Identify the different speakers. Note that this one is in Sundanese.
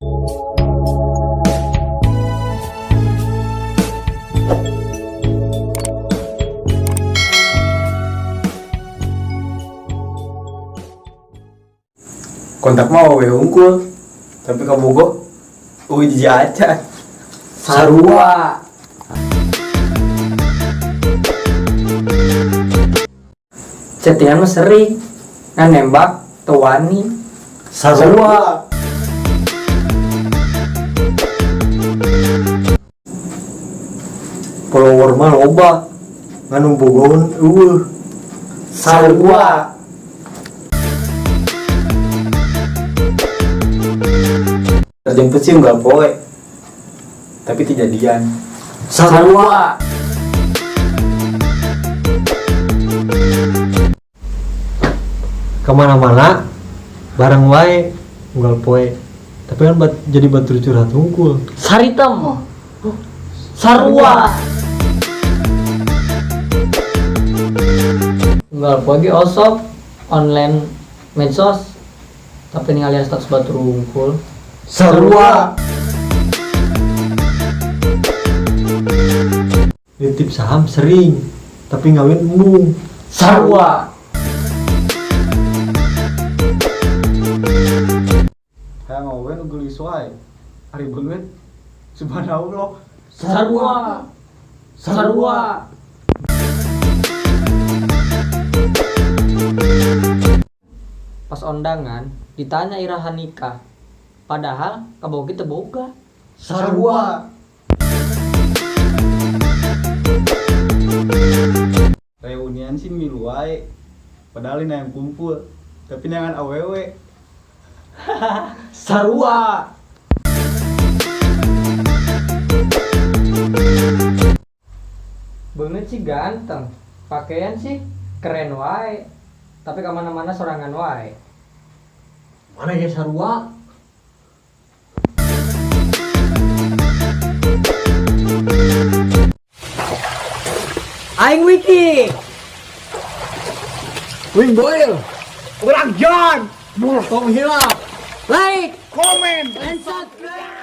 Speaker 1: Kontak mah we hungkul, tapi kabogoh euy jiji acan.
Speaker 2: Sarua. Chattingan mah sering, ngan nembak teu wani.
Speaker 1: Sarua.
Speaker 3: Follower mah loba, ngan nu bogoheun eueuh.
Speaker 2: Sarua.
Speaker 1: Terjemput sih unggal poe, tapi teu jadian.
Speaker 2: Sarua.
Speaker 3: Kemana-mana bareng wae unggal poe, tapi kan jadi batur curhat hungkul.
Speaker 2: Saritem. Sarua. Unggal poe ge osok online medsos, tapi ningali status batur hungkul.
Speaker 3: Sarua. Nitip saham sering, tapi ngawin embung.
Speaker 2: Sarua.
Speaker 1: Hayang awewe nu geulis wae. Ari beungeut subhanallah.
Speaker 2: Sarua. Sarua. Pas ondangan ditanya iraha nikah, padahal kabogoh teu boga.
Speaker 3: Sarua.
Speaker 1: Reunian sih milu wae, padahal ini yang kumpul, tapi neangan awewe.
Speaker 2: Sarua. Beungeut sih ganteng, pakaian sih keren wae, tapi kemana-mana sorangan wae.
Speaker 3: Mana ya sarua?
Speaker 2: Aing Wiki.
Speaker 3: Wing Boil.
Speaker 1: Urang John.
Speaker 3: Tong hilap.
Speaker 2: Like,
Speaker 1: Komen.
Speaker 2: and subscribe.